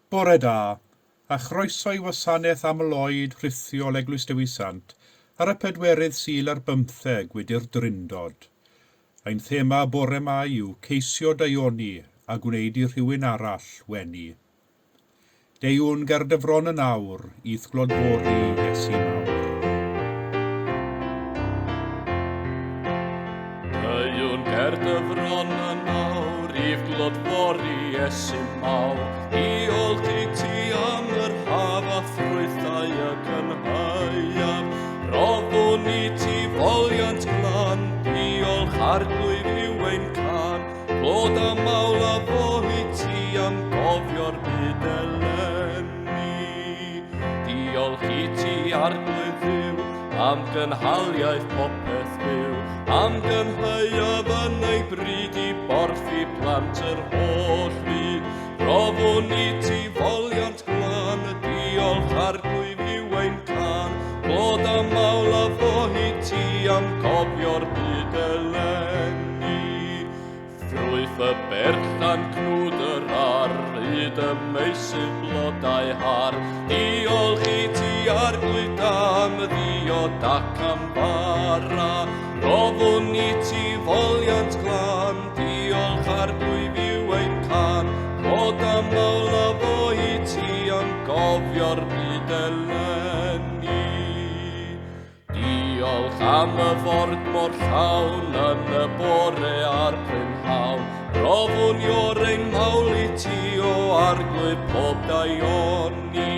Bore da, a chroeso i wasanaeth aml-oed rhithiol Eglwys Dewi Sant ar y pedwerydd Sul ar bymtheg wedi'r Drindod. Ein thema bore 'ma yw ceisio daioni a gwneud i rhywun arall wenu. Deuwn ger dy fron yn awr, i'th glodfori, Iesu mawr. Deuwn ger dy fron yn awr, i'th glodfori, Iesu mawr. Diolch i ti am yr haf a ffrwythau y cynhaeaf. Rhoddwn i ti foliant glân, diolch Arglwydd yw ein cân. Clod a mawl a fo i ti am gofio'r byd eleni. Diolch i ti, Arglwydd Dduw, am gynhaliaeth popeth byw, am gynhaeaf yn ei bryd i borthi plant yr holl fyd. Profwn i ti foliant glân, diolch Arglwydd yw ein cân, clod a mawl a fo i ti am gofio'r byd eleni. Ffrwyth y berllan cnwd yr ar, hyd y meysydd blodau har. Diolch i ti Arglwydd am ddiod ac am fara. Rhoddwn i ti foliant glân, diolch Arglwydd yw ein cân. Clod a mawl a fo i ti am gofio'r byd eleni. Diolch am y ford mor llawn yn y bore a'r prynhawn. Profwn ior ein mawl i ti o Arglwydd pob daioni.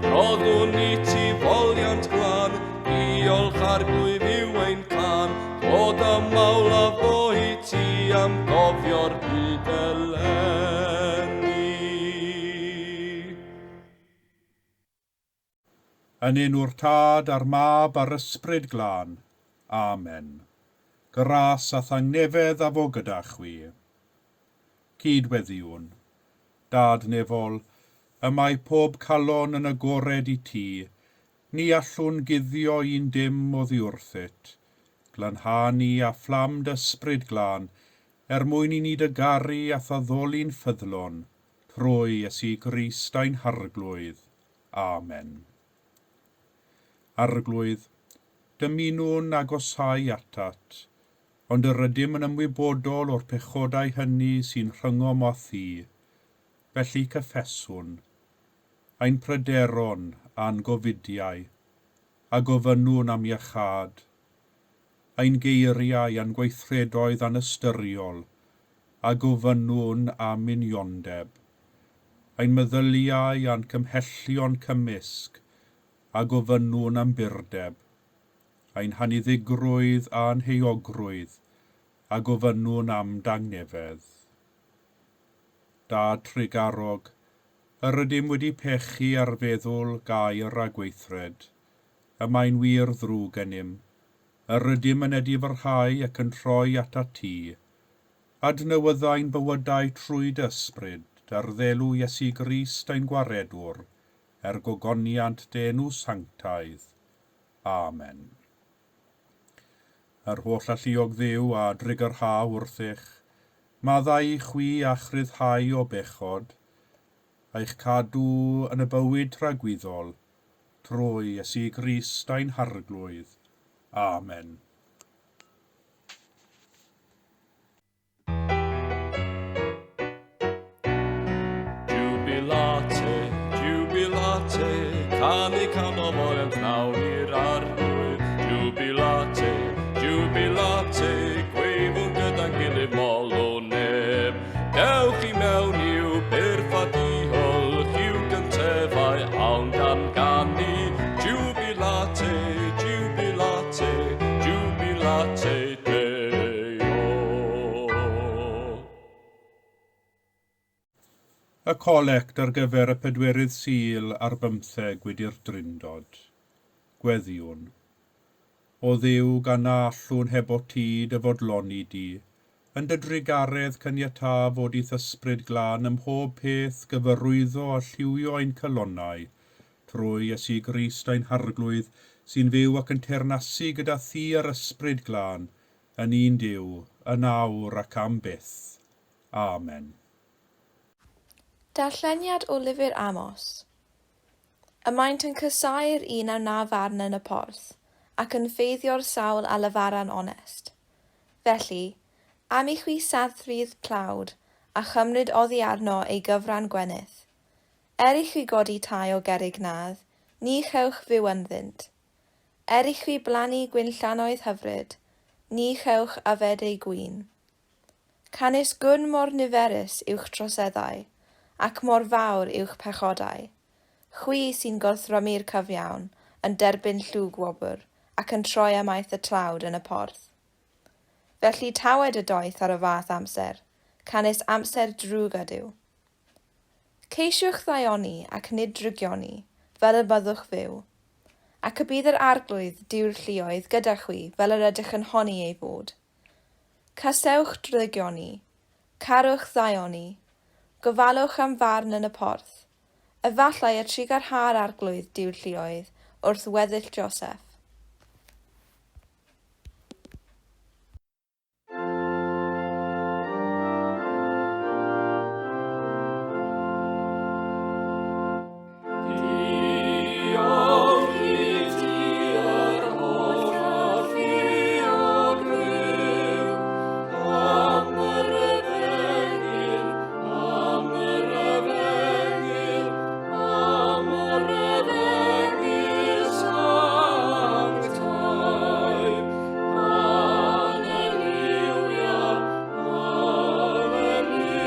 Rhoddwn i ti foliant glân, diolch Arglwydd yw ein cân. Clod a mawl a fo i ti am gofio'r byd eleni. Yn enw'r Tad, a'r Mab, a'r Ysbryd Glân. Amen. Gras a thangnefedd a fo gyda chwi. Cyd-weddïwn. Dad nefol, y mae pob calon yn agored i ti, ni allwn guddio un dim oddi wrthyt. Glanha ni â fflam dy Ysbryd Glân, er mwyn i ni dy garu a'th addoli'n ffyddlon, trwy Iesu Grist ein Harglwydd. Amen. Arglwydd, dymunwn agosáu atat, ond yr ydym yn ymwybodol o'r pechodau hynny sy'n rhyngom â thi, felly cyffeswn, ein pryderon a'n gofidiau, a gofynnwn am iachâd, ein geiriau a'n gweithredoedd anystyriol, a gofynnwn am uniondeb, ein meddyliau a'n cymhellion cymysg, a gofynnwn am burdeb, ein haniddigrwydd a'n heuogrwydd, a gofynnwn am dangnefedd. Dad trugarog, yr ydym wedi pechu ar feddwl, gair a gweithred. Y mae'n wir ddrwg gennym. Yr ydym yn edifyrhau ac yn troi atat ti. Adnewyddai'n bywydau trwy dy Ysbryd, ar ddelw Iesu Grist ein Gwaredwr, er gogoniant dy enw sanctaidd. Amen. Yr holl alluog Dduw a drugarha wrthych, maddau i chwi a'ch rhyddhau o bechod, a'ch cadw yn y bywyd tragwyddol, trwy Iesu Grist ein Harglwydd. Amen. Jubilate, jubilate, canu canol foliant nawn i'r Arglwydd. Jubilate, jubilate, gweifwn gyda'n gilydd molwn nef. Dewch i mewn i'w byrth a diolch i'w gyntefau awn gan ganu. Jubilate, jubilate, jubilate Deo. Y colect ar gyfer y pedwerydd Sul ar bymtheg wedi'r Drindod. Gweddïwn. O Dduw, gan na allwn hebot ti dy fodloni di, yn dy drugaredd caniatâ fod i'th Ysbryd Glân ym mhob peth gyfarwyddo a lliwio ein calonnau, trwy Iesu Grist ein Harglwydd, sy'n fyw ac yn teyrnasu gyda thi a'r Ysbryd Glân, yn un Duw, yn awr ac am byth. Amen. Darlleniad o Lyfr Amos. Y maent yn casáu'r un a wna farn yn y porth, ac yn ffeiddio'r sawl a lefara'n onest. Felly, am i chwi sathru'r tlawd, a chymryd oddi arno ei gyfran gwenith. Er i chwi godi tai o gerrig nadd, ni chewch fyw ynddynt. Er i chwi blannu gwinllannoedd hyfryd, ni chewch yfed eu gwin. Canys gwn mor niferus yw'ch troseddau, ac mor fawr yw'ch pechodau. Chwi sy'n gorthrymu'r cyfiawn, yn derbyn llwg-wobr, ac yn troi ymaith y tlawd yn y porth. Felly tawed y doeth ar y fath amser, canys amser drwg ydyw. Ceisiwch ddaioni ac nid drygioni, fel y byddwch fyw. Ac y bydd yr Arglwydd, Duw'r lluoedd, gyda chwi, fel yr ydych yn honni ei fod. Casewch drygioni, carwch ddaioni, gofalwch am farn yn y porth. Efallai y trugarha'r Arglwydd Duw'r lluoedd wrth weddill Joseff. Diolch i ti yr holl alluog Dduw, am yr efengyl, am yr efengyl, am yr efengyl sanctaidd. Alleluia, Alleluia, Alleluia,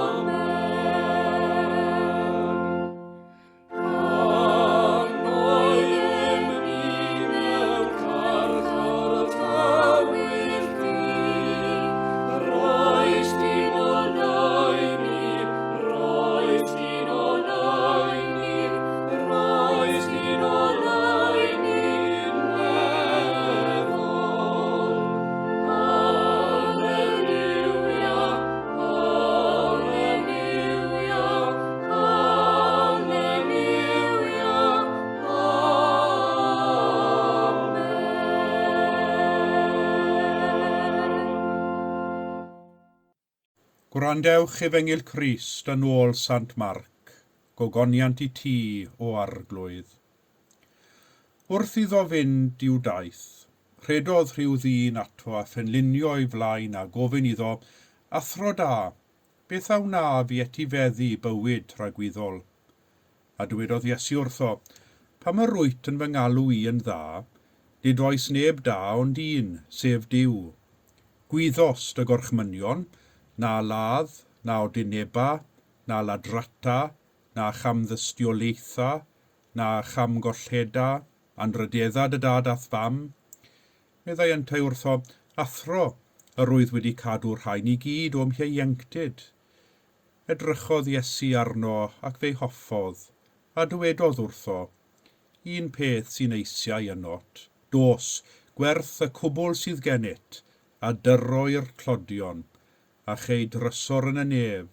Amen. Pan oeddem ni mewn carchar tywyll du, roes di'n oleuni, roes di'n oleuni, roes di'n oleuni nefol. Alleluia, Alleluia, Alleluia, Amen. Gwrandewch Efengyl Crist yn ôl Sant Marc, gogoniant i ti, o Arglwydd. Wrth iddo fynd i'w daith, rhedodd rhyw ddyn ato a phenlinio o'i flaen a gofyn iddo, Athro da, beth a wnaf i etifeddu bywyd tragwyddol? A dywedodd Iesu wrtho, Pam yr wyt yn fy ngalw i yn dda? Nid oes neb da ond un, sef Duw. Gwyddost y gorchmynion, na ladd, na odineba, na ladrata, na chamddystiolaetha, na chamgolleda, anrhydedda dy dad a'th fam. Meddai yntau wrtho, Athro, yr wyf wedi cadw'r rhain i gyd o'm hieuenctid. Edrychodd Iesu arno ac fe'i hoffodd, a dywedodd wrtho, Un peth sy'n eisiau ynot, dos, gwerth y cwbl sydd gennyt, a dyro i'r tlodion, a chei drysor yn y nef,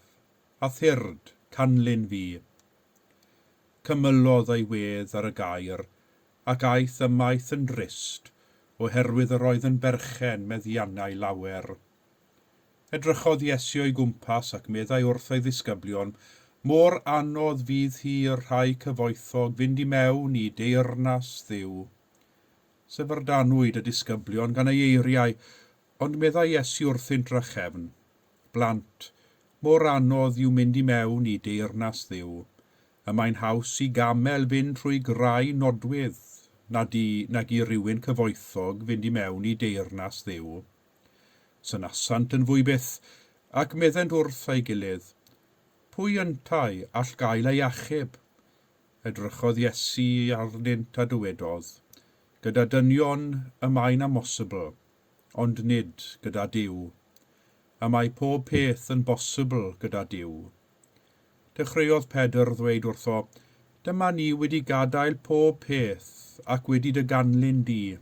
a thyrd, canlyn fi. Cymylodd ei wedd ar y gair, ac aeth ymaith yn drist, oherwydd yr oedd yn berchen meddiannau lawer. Edrychodd Iesu o'i gwmpas ac meddai wrth ei ddisgyblion, Mor anodd fydd hi i'r rhai cyfoethog fynd i mewn i deyrnas Dduw. Syfrdanwyd y disgyblion gan ei eiriau, ond meddai Iesu wrthynt drachefn, Blant, mor anodd yw mynd i mewn i deyrnas Dduw. Y mae'n haws i gamel fynd trwy grai nodwydd na di, nag i rywun cyfoethog fynd i mewn i deyrnas Dduw. Synasant yn fwy byth, ac meddent wrth ei gilydd, Pwy yntau all gael ei achub? Edrychodd Iesu arnynt a dywedodd, Gyda dynion y mae'n amhosibl, ond nid gyda Duw. Y mae pob peth yn bosibl gyda Duw. Dechreuodd Pedr ddweud wrtho, Dyma ni wedi gadael pob peth ac wedi dy ganlyn di.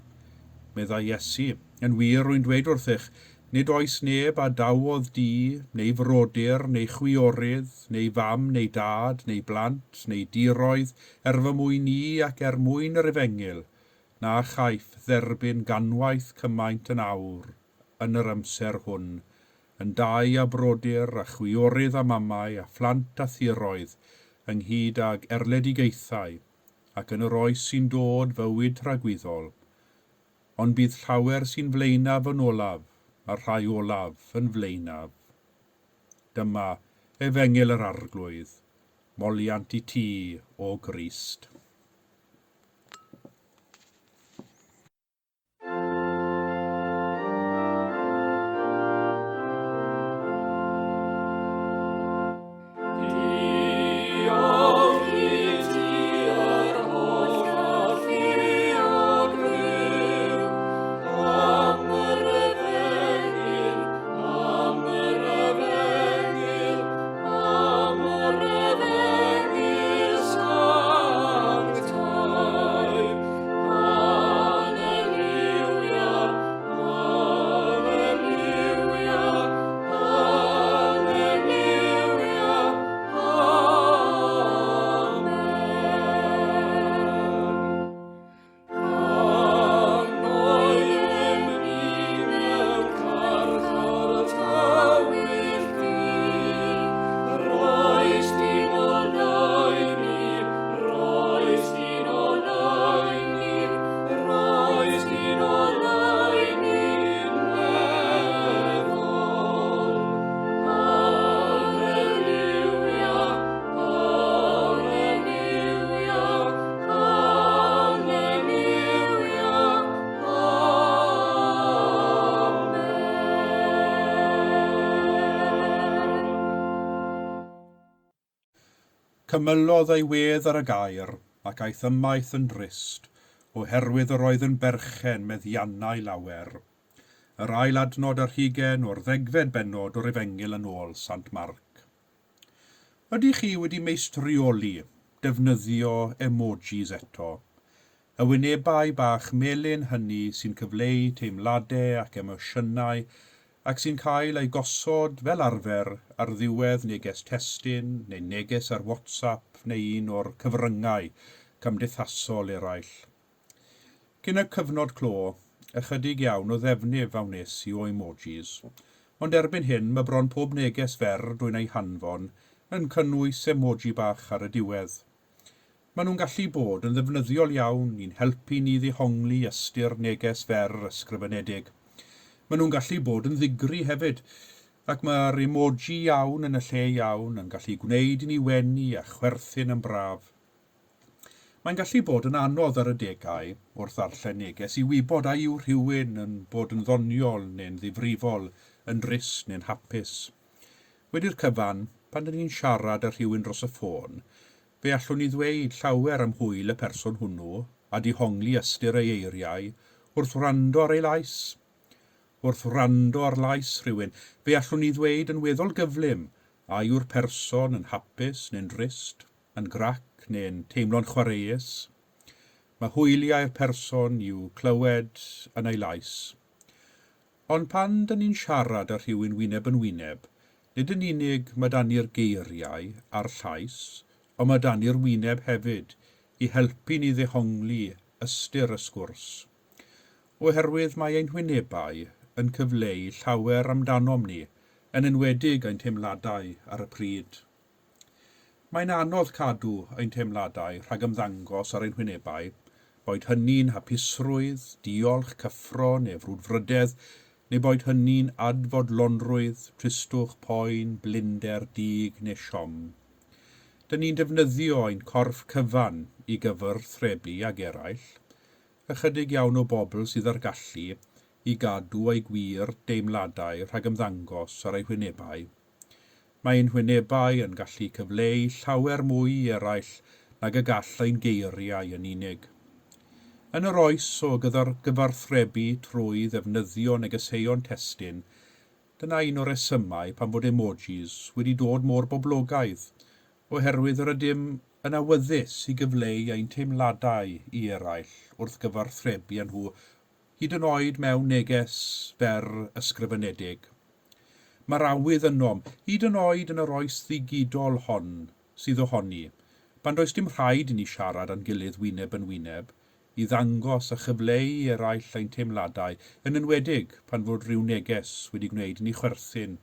Meddai Iesu, Yn wir, rwy'n dweud wrthych, nid oes neb a dawodd di, neu frodyr, neu chwiorydd, neu fam, neu dad, neu blant, neu diroedd, er fy mwyn i ac er mwyn yr efengyl, na chaiff dderbyn ganwaith cymaint yn awr. yn yr amser hwn, yn dai a brodyr a chwiorydd a mamau a phlant a thiroedd, ynghyd ag erledigaethau, ac yn yr oes sy'n dod fywyd tragwyddol. Ond bydd llawer sy'n flaenaf yn olaf, a'r rhai olaf yn flaenaf. Dyma Efengyl yr Arglwydd, moliant i ti, o Grist. Diolch i ti yr holl galluog Dduw, am yr efengyl, am yr efengyl, am yr efengyl sanctaidd. Hallelujah, hallelujah, hallelujah, amen. Pan oeddem ni mewn carchar tywyll du, roes di'n oleuni, roes di'n oleuni, roes di'n oleuni nefol. Hallelujah, hallelujah, hallelujah, amen. Cymylodd ei wedd ar y gair, ac aeth ymaith yn drist, oherwydd yr oedd yn berchen meddiannau lawer. Yr ail adnod ar hugain o'r ddegfed bennod o'r Efengyl yn ôl Sant Marc. Ydych chi wedi meistrioli defnyddio emojis eto? Y wynebau bach melyn hynny sy'n cyfleu teimladau ac emosiynau ac sy'n cael eu gosod fel arfer ar ddiwedd neges testun neu neges ar WhatsApp neu un o'r cyfryngau cymdeithasol eraill. Cyn y cyfnod clo, ychydig iawn o ddefnydd a wnes i o emojis, ond erbyn hyn mae bron pob neges fer dwi'n ei hanfon yn cynnwys emoji bach ar y diwedd. Maen nhw'n gallu bod yn ddefnyddiol iawn i'n helpu ni ddehongli ystyr neges fer ysgrifenedig. Maen nhw'n gallu bod yn ddigri hefyd, ac mae'r emoji iawn yn y lle iawn yn gallu gwneud i ni wenu a chwerthin yn braf. Mae'n gallu bod yn anodd ar adegau wrth ddarllen neges i wybod a yw rhywun yn bod yn ddoniol neu'n ddifrifol, yn drist neu'n hapus. Wedi'r cyfan, pan dyn ni'n siarad â rhywun dros y ffôn, fe allwn ni ddweud llawer am hwyl y person hwnnw a dehongli ystyr ei eiriau wrth wrando ar ei lais. Wrth wrando ar lais rhywun, fe allwn ni ddweud yn weddol gyflym a yw'r person yn hapus neu'n drist, yn grac neu'n teimlo'n chwareus. Mae hwyliau'r person i'w clywed yn ei lais. Ond pan dyn ni'n siarad â rhywun wyneb yn wyneb, nid yn unig mae 'da ni'r geiriau a'r llais, ond mae 'da ni'r wyneb hefyd i helpu ni ddehongli ystyr y sgwrs. Oherwydd mae ein hwynebau yn cyfleu llawer amdanom ni, yn enwedig ein teimladau ar y pryd. Mae'n anodd cadw ein teimladau rhag ymddangos ar ein hwynebau, boed hynny'n hapusrwydd, diolch, cyffro neu frwdfrydedd, neu boed hynny'n adfodlonrwydd, tristwch, poen, blinder, dig neu siom. Dyn ni'n defnyddio ein corff cyfan i gyfathrebu ag eraill. Ychydig iawn o bobl sydd â'r gallu i gadw eu gwir deimladau rhag ymddangos ar eu hwynebau. Mae ein hwynebau yn gallu cyfleu llawer mwy i eraill nag y gall ein geiriau yn unig. Yn yr oes o gyfathrebu trwy ddefnyddio negeseuon testun, dyna un o'r rhesymau pam fod emojis wedi dod mor boblogaidd, oherwydd yr ydym yn awyddus i gyfleu ein teimladau i eraill wrth gyfathrebu â nhw, hyd yn oed mewn neges fer ysgrifenedig. Mae'r awydd ynom, hyd yn oed yn yr oes ddigidol hon sydd ohoni, pan does dim rhaid i ni siarad â'n gilydd wyneb yn wyneb, i ddangos a chyfleu i eraill ein teimladau, yn enwedig pan fod rhyw neges wedi gwneud i ni chwerthin,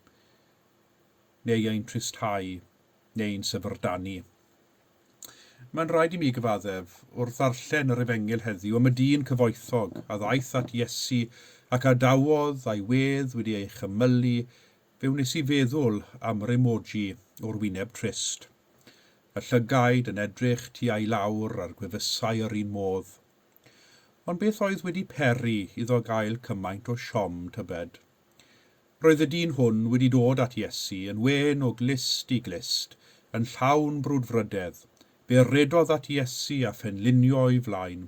neu ein tristhau, neu'n syfrdanu. Mae'n rhaid i mi gyfaddef, wrth ddarllen yr Efengyl heddiw am y dyn cyfoethog a ddaeth at Iesu ac adawodd a'i wedd wedi ei chymylu, fe wnes i feddwl am yr emoji o'r wyneb trist. Y llygaid yn edrych tua'i lawr a'r gwefusau yr un modd. Ond beth oedd wedi peri iddo gael cymaint o siom, tybed? Roedd y dyn hwn wedi dod at Iesu yn wên o glust i glust, yn llawn brwdfrydedd. Fe redodd at Iesu a phenlinio o'i flaen.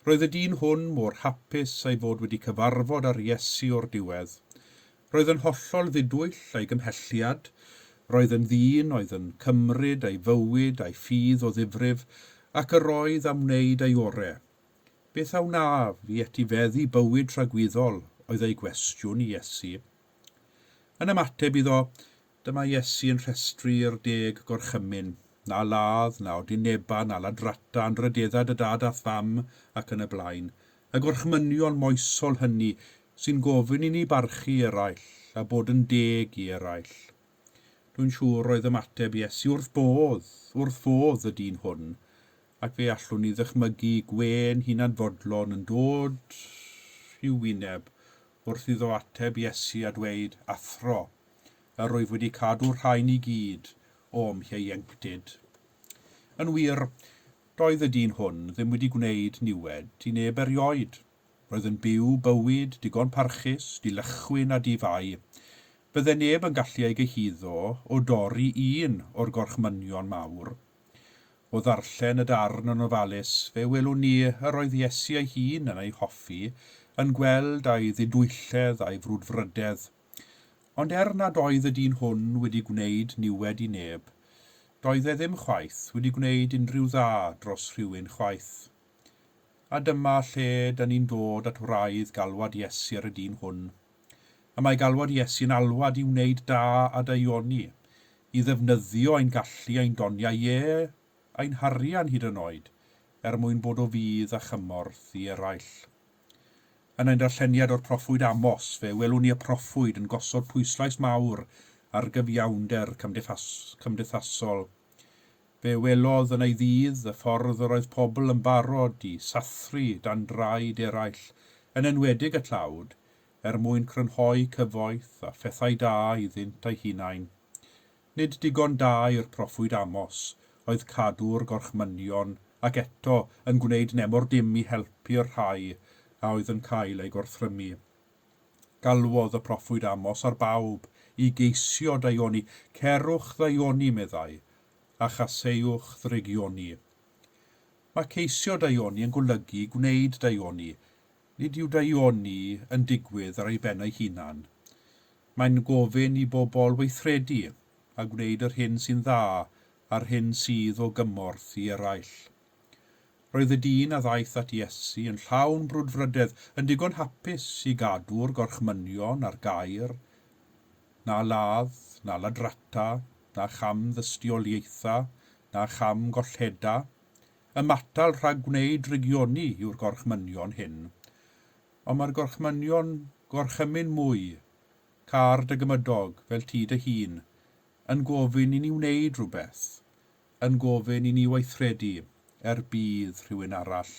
Roedd y dyn hwn mor hapus ei fod wedi cyfarfod â'r Iesu o'r diwedd. Roedd yn hollol ddidwyll a'i gymhelliad. Roedd yn ddyn oedd yn cymryd ei fywyd a'i ffydd o ddifrif, ac yr oedd am wneud ei ore. Beth a wnaf i etifeddu bywyd tragwyddol? oedd ei gwestiwn i Iesu. Yn ymateb iddo, dyma Iesu yn rhestru'r deg gorchymyn, na ladd, na odineba, na ladrata, anrhydedda dy dad a'th fam, ac yn y blaen, y gorchmynion moesol hynny sy'n gofyn i ni barchu eraill a bod yn deg i eraill. Dwi'n siŵr roedd ymateb Iesu wrth bodd, wrth fodd y dyn hwn, ac fe allwn ni ddychmygu gwên hunanfodlon yn dod i'w wyneb wrth iddo ateb Iesu a dweud, Athro, yr wyf wedi cadw'r rhain i gyd o'm hieuenctid. Yn wir, doedd y dyn hwn ddim wedi gwneud niwed i neb erioed. Roedd yn byw bywyd digon parchus, dilychwyn a di-fai. Bydde neb yn gallu ei gyhuddo o dorri un o'r gorchmynion mawr. O ddarllen y darn yn ofalus, fe welwn ni yr oedd Iesu ei hun yn ei hoffi, yn gweld ei ddidwylledd a'i frwdfrydedd. Ond er nad oedd y dyn hwn wedi gwneud niwed i neb, doedd e ddim chwaith wedi gwneud unrhyw dda dros rhywun chwaith. A dyma lle 'da ni'n dod at wraidd galwad Iesu ar y dyn hwn. Y mae galwad Iesu yn alwad i wneud da a daioni, i ddefnyddio ein gallu, ein doniau, ie, ein harian hyd yn oed, er mwyn bod o fudd a chymorth i eraill. Yn ein darlleniad o'r proffwyd Amos, fe welwn ni y proffwyd yn gosod pwyslais mawr ar gyfiawnder cymdeithasol. Fe welodd yn ei ddydd y ffordd yr oedd pobl yn barod i sathru dan draed eraill, yn enwedig y tlawd, er mwyn crynhoi cyfoeth a phethau da iddynt eu hunain. Nid digon da i'r proffwyd Amos oedd cadw'r gorchmynion ac eto yn gwneud nemor dim i helpu'r rhai a oedd yn cael eu gorthrymu. Galwodd y proffwyd Amos ar bawb i geisio daioni, Cerwch ddaioni, meddai, a chaseiwch ddrygioni. Mae ceisio daioni yn golygu gwneud daioni, Nid yw daioni yn digwydd ar ei ben ei hunan. Mae'n gofyn i bobl weithredu a gwneud yr hyn sy'n dda a'r hyn sydd o gymorth i eraill. Roedd y dyn a ddaeth at Iesu yn llawn brwdfrydedd, yn digon hapus i gadw'r gorchmynion a'r gair, Na ladd, na ladrata, na cham-ddystioliaetha, na cham-golleda. Ymatal rhag gwneud drygioni yw'r gorchmynion hyn. Ond mae'r gorchmynion gorchymyn mwy, car dy gymydog fel ti dy hun, yn gofyn i ni wneud rhywbeth, yn gofyn i ni weithredu er budd rhywun arall.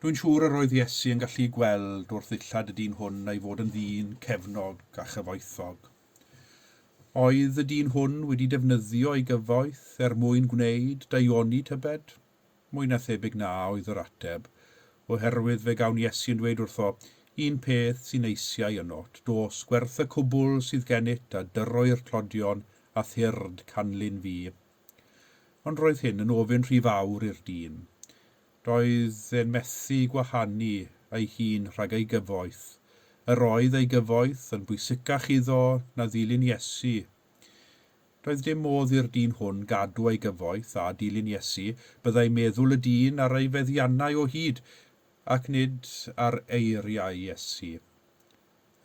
Dwi'n siŵr yr oedd Iesu yn gallu gweld wrth ddillad y dyn hwn ei fod yn ddyn cefnog a chyfoethog. Oedd y dyn hwn wedi defnyddio ei gyfoeth er mwyn gwneud daioni tybed? Mwy na thebyg na, oedd yr ateb, oherwydd fe gawn Iesu yn dweud wrtho, Un peth sy'n eisiau ynot, dos, gwerth y cwbl sydd gennyt a dyro i'r tlodion a thyrd canlyn fi. Ond roedd hyn yn ofyn rhy fawr i'r dyn. Doedd e'n methu gwahanu ei hun rhag ei gyfoeth. Yr oedd ei gyfoeth yn bwysicach iddo na ddilyn Iesu. Doedd dim modd i'r dyn hwn gadw ei gyfoeth a dilyn Iesu, byddai meddwl y dyn ar ei feddiannau o hyd, ac nid ar eiriau Iesu.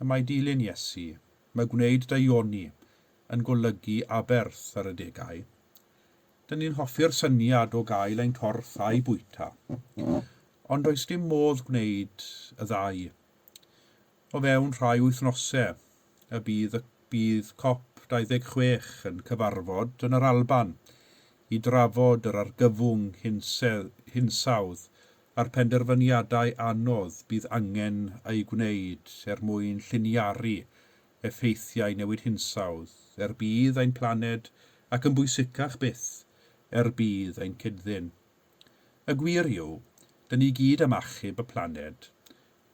Y mae dilyn Iesu, mae gwneud daioni, yn golygu aberth ar adegau. Dyn ni'n hoffi'r syniad o gael ein torth a'i bwyta. Ond does dim modd gwneud y ddau. O fewn rhai wythnosau y bydd, bydd COP26 yn cyfarfod yn yr Alban i drafod yr argyfwng hinsawdd a'r penderfyniadau anodd bydd angen eu gwneud er mwyn lliniaru effeithiau newid hinsawdd er budd ein planed ac yn bwysicach byth er budd ein cyd-ddyn. Y gwir yw, dyn ni gyd am achub y planed,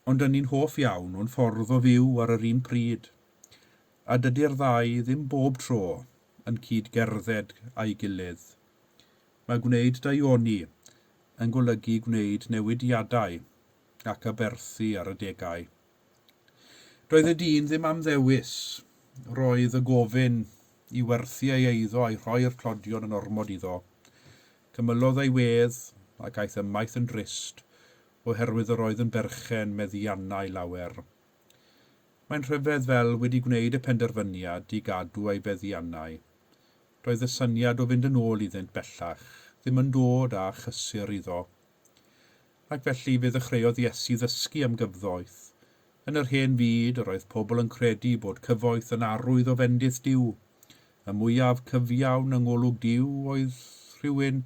ond dyn ni'n hoff iawn o'n ffordd o fyw ar yr un pryd. A dydy'r ddau ddim bob tro yn cyd-gerdded â'i gilydd. Mae gwneud daioni yn golygu gwneud newidiadau ac aberthu ar adegau. Doedd y dyn ddim am ddewis. Roedd y gofyn i werthu ei eiddo a'i rhoi'r tlodion yn ormod iddo. Cymylodd ei wedd ac aeth ymaith yn drist oherwydd yr oedd yn berchen meddiannau lawer. Mae'n rhyfedd fel wedi gwneud y penderfyniad i gadw ei feddiannau. Doedd y syniad o fynd yn ôl iddynt bellach ddim yn dod â chysur iddo. Ac felly fe ddechreuodd Iesu ddysgu am gyfoeth. Yn yr hen fyd, yr oedd pobl yn credu bod cyfoeth yn arwydd o fendith Duw. Y mwyaf cyfiawn yng ngolwg Duw oedd rhywun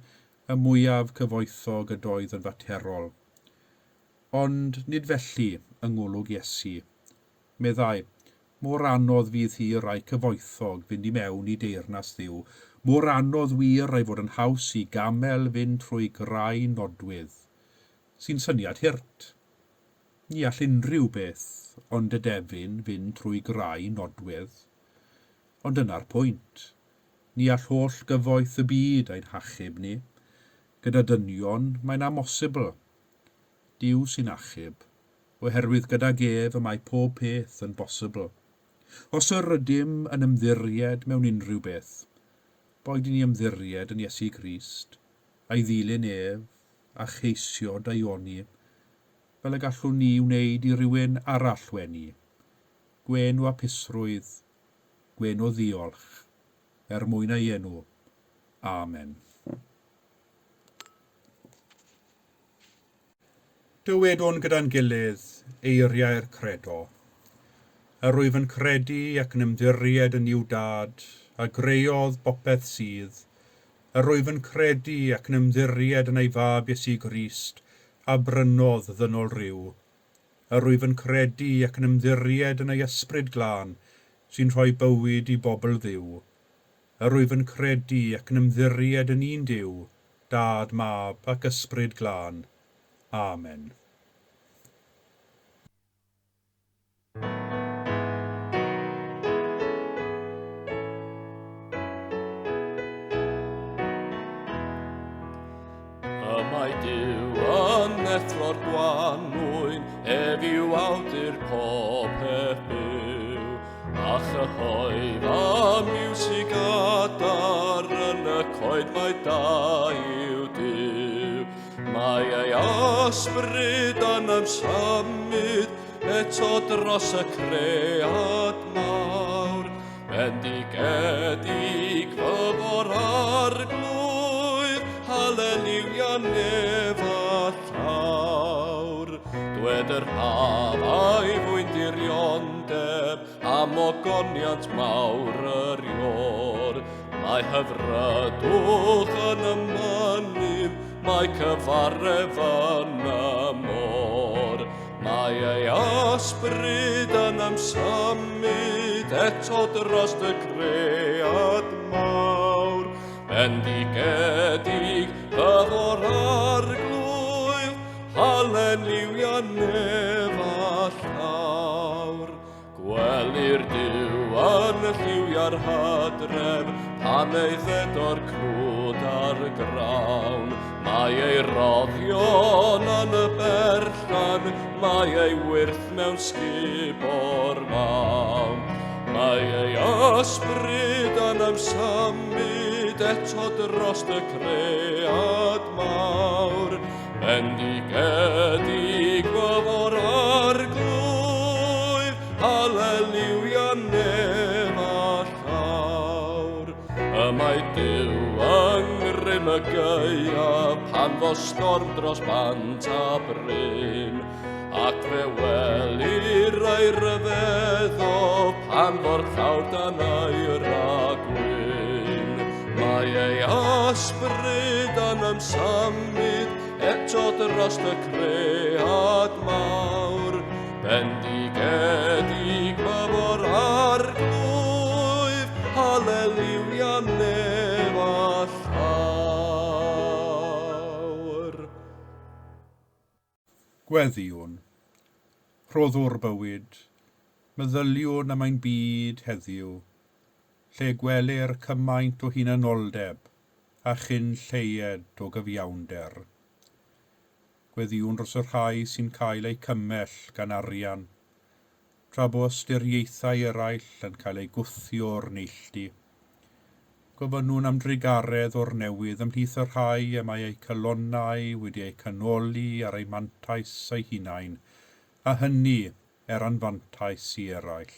y mwyaf cyfoethog ydoedd yn faterol. Ond nid felly yng ngolwg Iesu. Meddai, mor anodd fydd hi i rai cyfoethog fynd i mewn i deyrnas Dduw, mor anodd wir ei fod yn haws i gamel fynd trwy graen nodwydd. Sy'n syniad hurt. Ni all unrhyw beth ond edefyn fynd trwy graen nodwydd. Ond dyna'r pwynt. Ni all holl gyfoeth y byd ein hachub ni. Gyda dynion, mae'n amhosibl. Duw sy'n achub, oherwydd gydag ef y mae pob peth yn bosibl. Os yr ydym yn ymddiried mewn unrhyw beth, boed i ni ymddiried yn Iesu Grist, a'i ddilyn ef, a cheisio daioni, fel y gallwn ni wneud i rywun arall wenu. Gwên o hapusrwydd, gwên o ddiolch, er mwyn ei enw. Amen. Dywedwn gyda'n gilydd eiriau'r credo. Yr wyf yn credu ac yn ymddiried yn Nuw Dad, a greodd bopeth sydd. Yr wyf yn credu ac yn ymddiried yn ei Fab Iesu Grist, a brynodd ddynol ryw. Yr wyf yn credu ac yn ymddiried yn ei Ysbryd Glân, sy'n rhoi bywyd i bobl Dduw. Yr wyf yn credu ac yn ymddiried yn un Duw, Dad, Mab ac Ysbryd Glân. Amen. Y mae Duw yn neffro'r gwanwyn, ef yw awdur pob peth byw. A chyhoedd a miwsig adar yn y coed mae da yw Duw. Mae ei ysbryd yn ymsymud eto dros y cread mawr. Bendigedig fyfo'r Arglwydd, haleliwia nef a llawr. Dwed yr haf a'i fwyn diriondeb, am ogoniant mawr yr iôr. Mae hyfrydwch yn y mynydd, mae cyfaref yn y môr. Mae ei ysbryd yn ymsymud eto dros y cread mawr. Bendigedig fyfo'r Arglwydd, haleliwia nef a llawr. Gwelir Duw yn lliwiau'r hydref, pan ei ddedo'r crwd ar grawn. Mae ei roddion yn y berllan, mae ei wyrth mewn sgubor mawn. Mae ei ysbryd yn ymsymud eto dros y cread mawr. Bendigedig fyfo'r Arglwydd, haleliwia nef a llawr. Y mae Duw yng ngrym y gaeaf, pan fo storm dros bant a bryn. Ac fe welir ei ryfeddo pan fo'r llawr dan aur a gwyn. Mae ei ysbryd yn ymsymud eto dros y cread mawr. Bendigedig fo'r arglwydd, haleliwia nef a llawr. Gweddïwn. Rhoddwr bywyd, meddyliwn am ein byd heddiw, lle gwelir cymaint o hunanoldeb a chyn lleied o gyfiawnder. Gweddïwn dros y rhai sy'n cael eu cymell gan arian, tra bo ystyriaethau eraill yn cael eu gwthio o'r neilltu. Gofynnwn am drugaredd o'r newydd ymhlith y rhai y mae eu calonnau wedi eu canoli ar eu mantais eu hunain, a hynny er anfantais i eraill.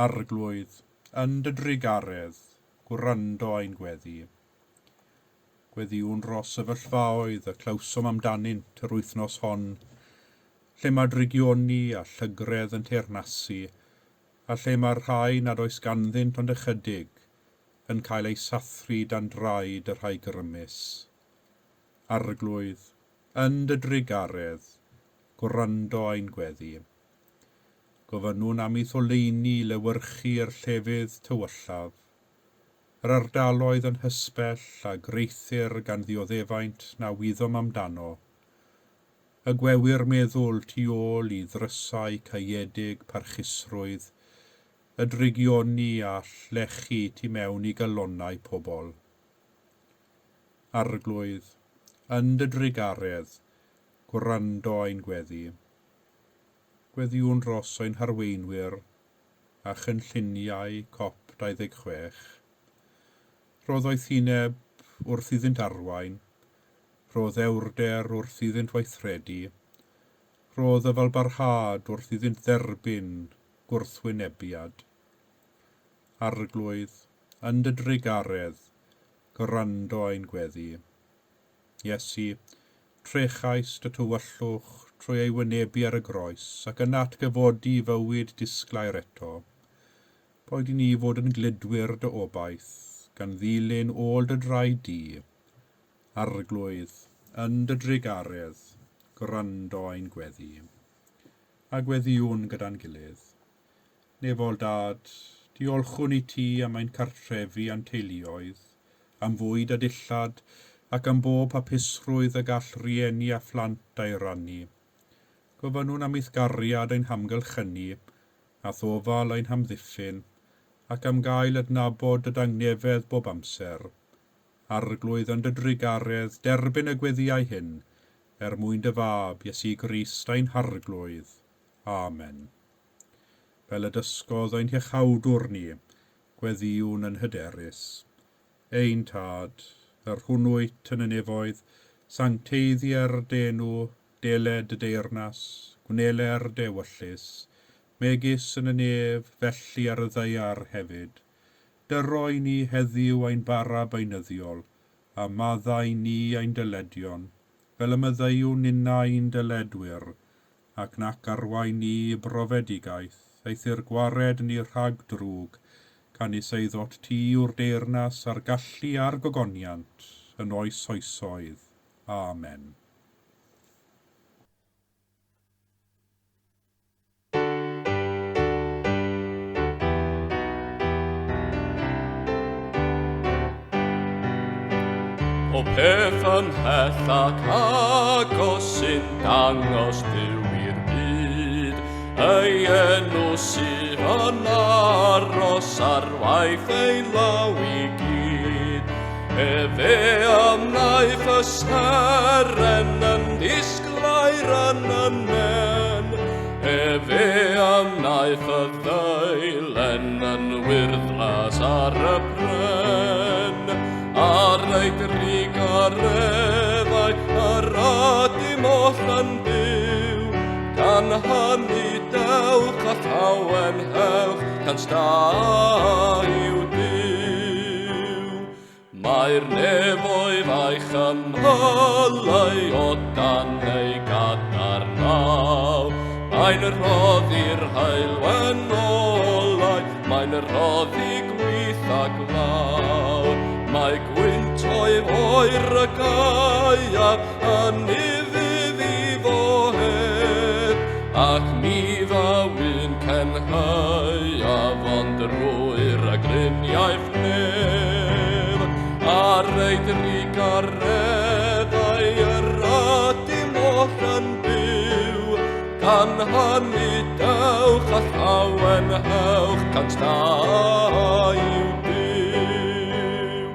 Arglwydd, yn dy drugaredd, gwrando ein gweddi. Gweddïwn dros sefyllfaoedd y clywsom amdanynt yr wythnos hon, lle mae drygioni a llygredd yn teyrnasu, a lle mae'r rhai nad oes ganddynt ond ychydig yn cael eu sathru dan draed y rhai grymus. Arglwydd, yn dy drugaredd, gwrando ein gweddi. Gofynnwn am i'th oleuni lewyrchu'r llefydd tywyllaf, yr ardaloedd yn hysbell a greithir gan ddioddefaint na wyddom amdano, y gwewyr meddwl tu ôl i ddrysau caeedig parchusrwydd, y drygioni a llechu tu mewn i galonnau pobl. Arglwydd, yn dy drugaredd, gwrando ein gweddi. Gweddïwn dros ein harweinwyr a chynlluniau COP26. Rho ddoethineb wrth iddynt arwain, rho ddewrder wrth iddynt weithredu, rho ddyfalbarhad wrth iddynt dderbyn gwrthwynebiad. Arglwydd, yn dy drugaredd, gwrando ein gweddi. Iesu, trechais dy tywyllwch trwy ei wynebu ar y groes ac yn atgyfodi fywyd disglair eto. Boed i ni fod yn gludwyr dy obaith, gan ddilyn ôl dy draed di. Arglwydd, yn dy drugaredd, gwrando ein gweddi. A gweddïwn gyda'n gilydd. Nefol Dad, diolchwn i ti am ein cartrefi a'n teuluoedd, am fwyd a dillad, ac am bob hapusrwydd y gall rieni a phlant ei rannu. Gofynnwn am i'th gariad ein hamgylchynu, a thofal ein hamddiffyn, ac am gael adnabod dy dangnefedd bob amser. Arglwydd yn dy drugaredd, derbyn y gweddïau hyn, er mwyn dy fab, Iesu Grist ein harglwydd. Amen. Fel y dysgodd ein hiachawdwr ni, gweddïwn yn hyderus. Ein tad, yr hwn wyt yn y nefoedd, sancteiddier dy enw, deled dy deyrnas, gwneler dy ewyllys, megis yn y nef, felly ar y ddaear hefyd. Dyroi ni heddiw ein bara beunyddiol, a maddau ni ein dyledion, fel y maddeuwn ninnau ein dyledwyr, ac nac arwain ni i brofedigaeth, eithr gwared ni rhag drwg, canys eiddot ti yw'r deyrnas a'r gallu a'r gogoniant, yn oes oesoedd. Amen. O peth ymhell ac agos sy'n dangos Duw i'r byd, ei enw sydd yn aros ar waith ei law i gyd. Efe a wnaeth y seren yn ddisglair yn y nen, efe a wnaeth y ddeilen yn wyrddlas ar y pren, ar ei drugareddau yr ydym oll yn byw, gan hynny dewch a llawenhewch, gan sta i'w Duw. Mae'r nefoedd a'i chymylau o dan ei gadarnhaw. Mae'n rhoddi'r haelwen olau, mae'n rhoddi gwlith a glaw. Mae gwyntoedd oer y gaeaf yn ufudd i fohedd, ac mi ddaw un cenheuaf ond drwy ragluniaeth nef. Ar ei drugareddau yr ydym oll yn byw, gan hynny dewch a llawenhewch, 102 i'w Duw.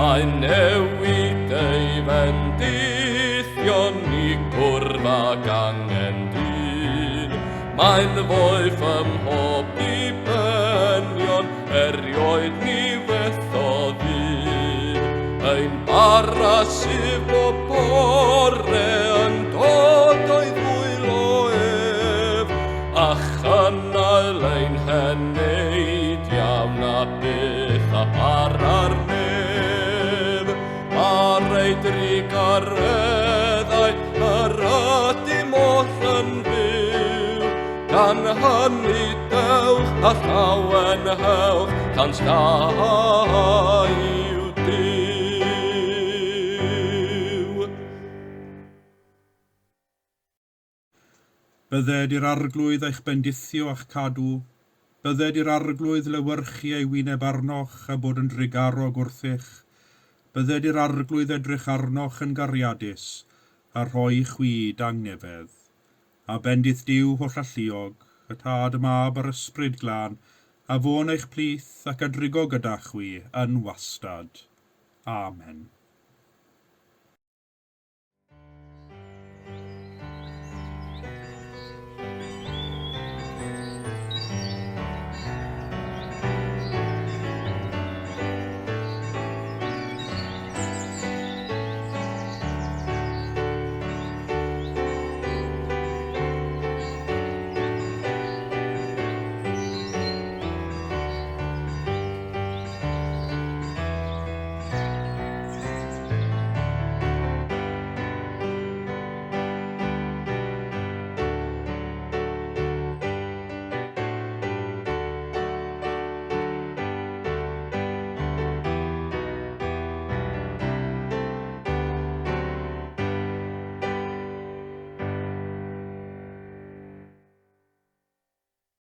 Mae'n newid ei fendithion i gwrdd ag angen dyn. Mae'n foeth ym mhob dibenion, erioed ni fethodd un. Ein bara sydd bob bore yn dod o'i ddwylo ef, a chynnal ein heneidiau na byth a para'r nef. Ar ei drugareddau yr ydym oll yn byw, gan hynny dewch a llawenhewch, 102 i'w Duw. Bydded i'r Arglwydd eich bendithio a'ch cadw. Bydded i'r Arglwydd lewyrchu ei wyneb arnoch a bod yn drugarog wrthych. Bydded i'r Arglwydd edrych arnoch yn gariadus a rhoi i chwi dangnefedd. A bendith Duw hollalluog, y Tad, y Mab a'r Ysbryd Glân, a fo'n eich plith ac a drigo gyda chwi yn wastad. Amen.